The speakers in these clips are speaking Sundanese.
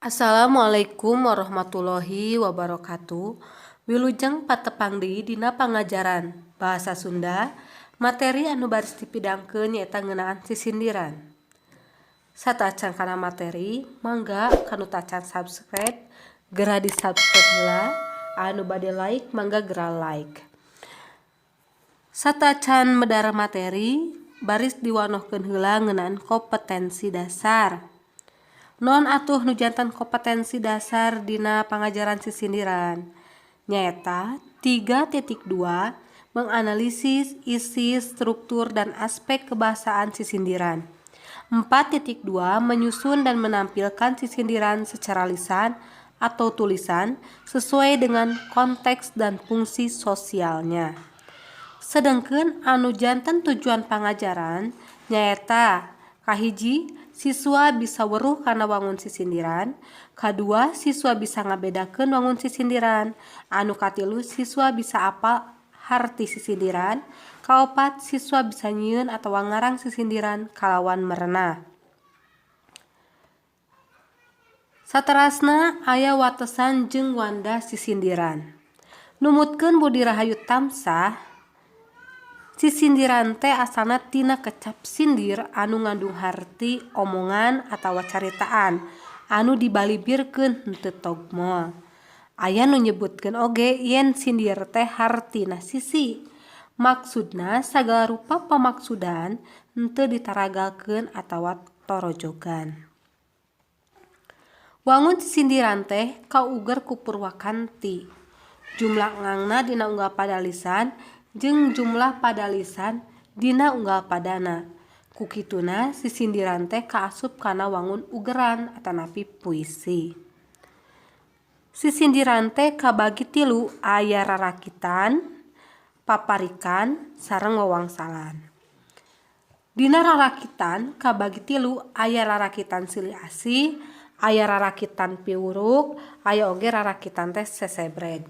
Assalamualaikum warahmatullahi wabarakatuh. Wilujeng patepang deui dina pangajaran Bahasa Sunda, materi anu baris dipidangkeun nyaeta ngeunaan sisindiran. Sateuacan kana materi, mangga kanu tacan subscribe gera di subscribe heula, anu bade like mangga gera like. Sateuacan medar materi, baris diwanohkeun heula ngeunaan kompetensi dasar. Naon atuh nu janten kompetensi dasar dina pangajaran sisindiran? Nyaeta 3.2 menganalisis isi, struktur, dan aspek kebahasaan sisindiran. 4.2 menyusun dan menampilkan sisindiran secara lisan atau tulisan sesuai dengan konteks dan fungsi sosialnya. Sedengkeun anu janten tujuan pangajaran nyaeta kahiji, siswa bisa weruh kana wangun sisindiran, kadua, siswa bisa ngabedakeun wangun sisindiran, anu katilu, siswa bisa apal harti sisindiran, kaopat, siswa bisa nyieun atawa ngarang sisindiran kalawan merenah. Saterasna aya watesan jeung wanda sisindiran. Numutkeun Budi Rahayu Tamsah, sisindiran teh asalna tina kecap sindir anu ngandung harti omongan atawa caritaan anu dibalibirkeun henteu togmol. Aya nu nyebutkeun oge yen sindir teh hartina sisi. Maksudna sagala rupa pamaksudan henteu ditaragalkeun atawa torojogan. Wangun sisindiran teh kauger ku purwakanti. Jumlah ngangna dina unggal padalisan jeung jumlah padalisan dina unggal padana. Ku kituna sisindiran teh kaasup kana wangun ugeran atanapi puisi. Sisindiran teh kabagi tilu, aya rarakitan, paparikan, sareng wawangsalan. Dina rarakitan kabagi tilu, aya rarakitan silih asih, aya rarakitan piwuruk, aya oge rarakitan teh sesebred.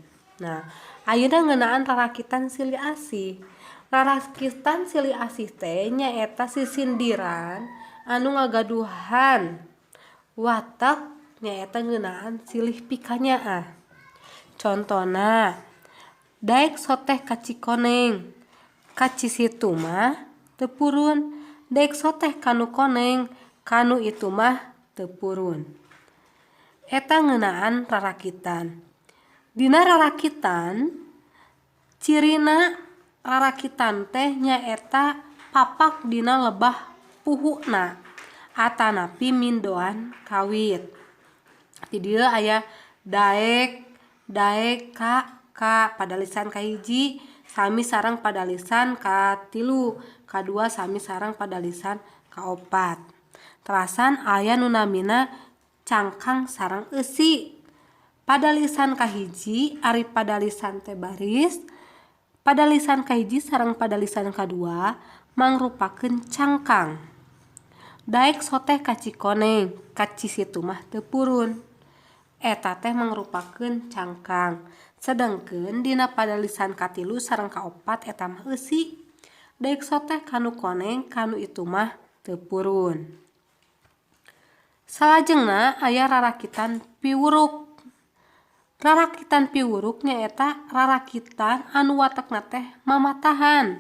Nah, ayeuna ngeunaan rarakitan silih asih. Rarakitan silih asih teh nyaeta sisindiran anu ngagaduhan watak nyaeta ngeunaan silih pikanyaah. Contona, daek soteh ka Cikoneng, ka Cisitu mah teu purun, daek soteh ka nu koneng, ka nu itu mah teu purun. Eta ngeunaan rarakitan. Dina rarakitan, cirina rarakitan teh nyaeta papak dina lebah puhuna atanapi mindoan kawit. Di dieu aya daek, daek ka ka padalisan kahiji sami sareng padalisan katilu, kadua sami sareng padalisan kaopat. Terasan aya nu namina cangkang sareng eusi. Padalisan kahiji ari padalisan teh baris, padalisan kahiji sareng padalisan kadua mangrupakeun cangkang. Daek soteh ka Cikoneng, ka Cisitu mah teu purun. Eta teh mangrupakeun cangkang. Sedengkeun dina padalisan katilu sareng kaopat eta mah eusi. Daek soteh ka nu koneng, ka nu itu mah teu purun. Salajengna aya rarakitan piwuruk. Rarakitan piwuruk nyaeta rarakitan anu watekna teh mamatahan.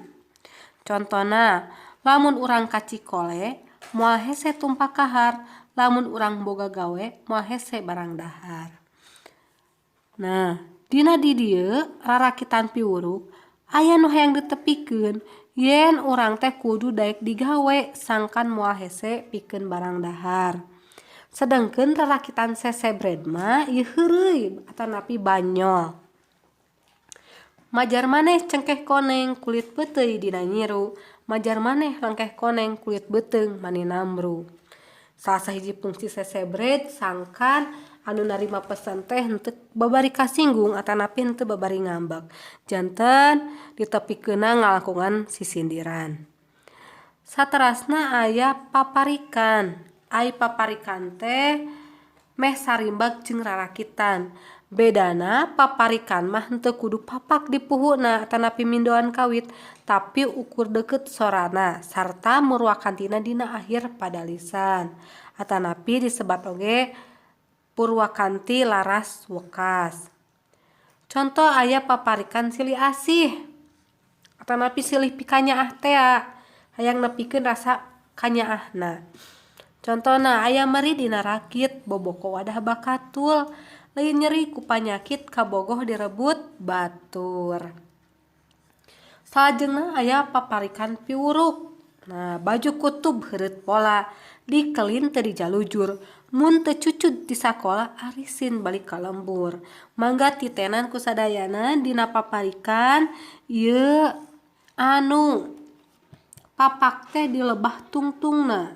Contona, lamun urang ka Cikole moal hese tumpak kahar, lamun urang boga gawe moal hese barang dahar. Nah, dina di dieu rarakitan piwuruk aya nu hayang ditepikeun yen urang teh kudu daek digawe sangkan moal hese pikeun barang dahar. Sedengkeun rarakitan sesebred mah ieu heureuy atanapi banyol. Majar maneh cengkeh koneng kulit peuteuy dina nyiru, majar maneh rengkeh koneng kulit beuteung mani namru. Salah sahiji fungsi sesebred sangkan anu narima pesan teh henteu babari kasinggung atanapi henteu babari ngambek. Janten ditepikeunna ngalangkungan sisindiran. Saterasna aya paparikan. Ai paparikan teh meh sarimbag jeung rarakitan. Bedana paparikan mah henteu kudu papak di puhuna atanapi mindoan kawit, tapi ukur deukeut sorana sarta murwakantina dina akhir padalisan. Atanapi disebat oge Purwakanti laras wekas. Contoh aya paparikan silih asih atanapi silih pikanyaah tea hayang nepikeun rasa kanyaahna. Contona aya meri dina rakit boboko wadah bakatul lain nyeri ku panyakit kabogoh direbut batur. Salajengna aya paparikan piwuruk. Nah, baju kutub heureut pola dikelin teu dijalujur mun teu cucud ti sakola arisin balik ka lembur. Mangga titenan ku sadayana dina paparikan ieu anu papak teh dilebah tungtungna.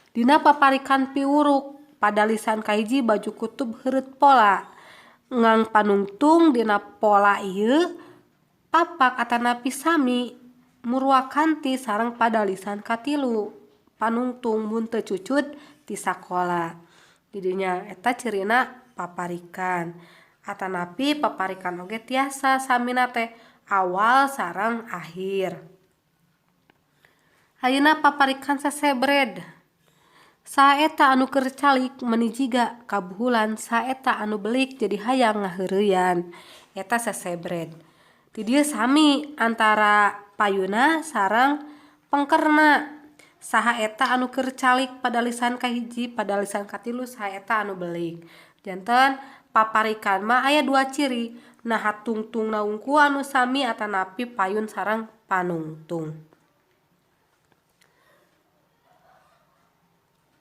Dina paparikan piwuruk padalisan kahiji baju kutub heureut pola ngang panungtung dina pola ieu papak atanapi sami murwakanti sareng padalisan katilu panungtung mun teu cucud ti sakola. Didinya eta cirina paparikan atanapi paparikan oge tiasa samina teh awal sareng akhir. Ayeuna paparikan sesebred. Saeta anu keur calik meuni jiga kabuhulan saeta anu belik jadi hayang ngaheureyan. Eta sesebred. Di dieu sami antara payuna sareng pengkerna. Saha eta anu keur calik padalisan kahiji padalisan katilu saha eta anu belik. Janten paparikan mah aya dua ciri, naha tungtungna wungkul anu sami atanapi payun sareng panungtung.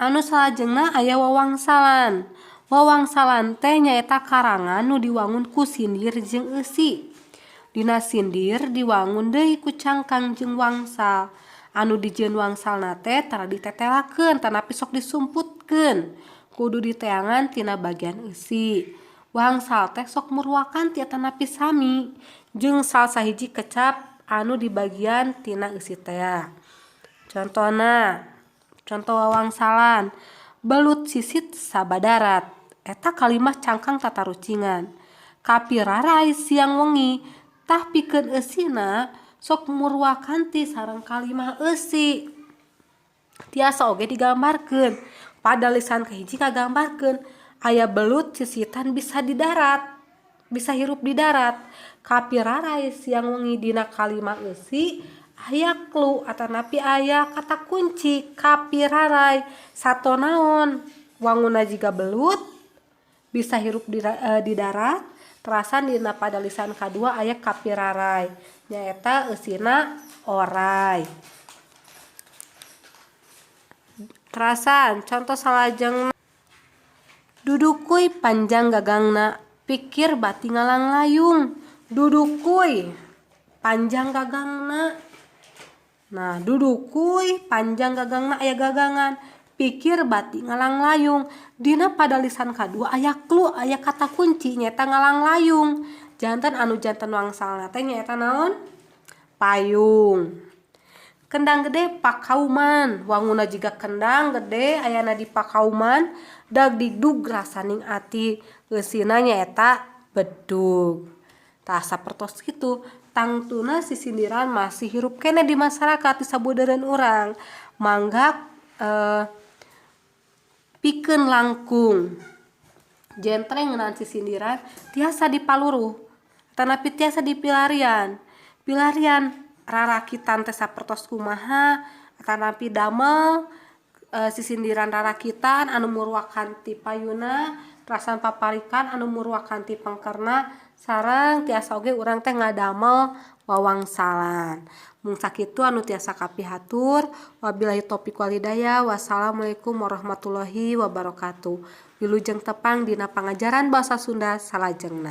Anu salajengna aya wawangsalan. Wawangsalan teh nyaeta karangan nu diwangun ku sindir jeung eusi. Dina sindir diwangun deui ku cangkang jeung wangsal. Anu dijieun wangsalna teh tara ditetelakeun tanapi sok disumputkeun. Kudu diteangan tina bagian eusi. Wangsal teh sok murwakanti atanapi sami jeung sal sahiji kecap anu di bagian tina eusi tea. Contona, contoh wawangsalan, belut sisit sabadarat. Eta kalimah cangkang tatarucingan. Kapirarai siang wengi tah pikeun eusina sok murwakanti sareng kalimah eusi. Tiasa oge digambarkeun. Padalisan kahiji kagambarkeun aya belut sisitan bisa di darat, bisa hirup di darat. Kapirarai siang wengi dina kalimah eusi aya klu atanapi aya kata kunci kapirarai sato naon wanguna jiga belut bisa hirup di darat. Terasan dina padalisan kadua aya kapirarai nyaeta eusina orai. Terasan contoh salajengna dudukui panjang gagangna pikir bati ngalanglayung. Dudukui panjang gagangna. Nah, dudukui panjang gagangna aya gagangan pikir bati ngalanglayung. Dina padalisan kadua aya klu aya kata kunci nyaeta ngalanglayung. Janten anu janten wangsalna teh nyaeta naon? Payung. Kendang gede pakauman, wanguna jiga kendang gede ayana di pakauman, dag digdug rasaning ati, eusina nyaeta bedug. Tah sapertos kitu tangtuna sisindiran masih hirup keneh di masyarakat di sabudeureun urang. Mangga pikeun langkung jentreng ngeunaan sisindiran tiasa dipaluruh tanapi tiasa dipilarian. Pilarian rarakitan teh sapertos kumaha tanapi damel sisindiran rarakitan anu murwakanti payuna, rasan paparikan anu murwakanti pengkerna, sareng tiasa oge urang teh ngadamel wawangsalan. Mung sakitu anu tiasa kapihatur. Wabillahi taufiq wal hidayah. Wassalamualaikum warahmatullahi wabarakatuh. Wilujeng tepang dina pangajaran basa Sunda salajengna.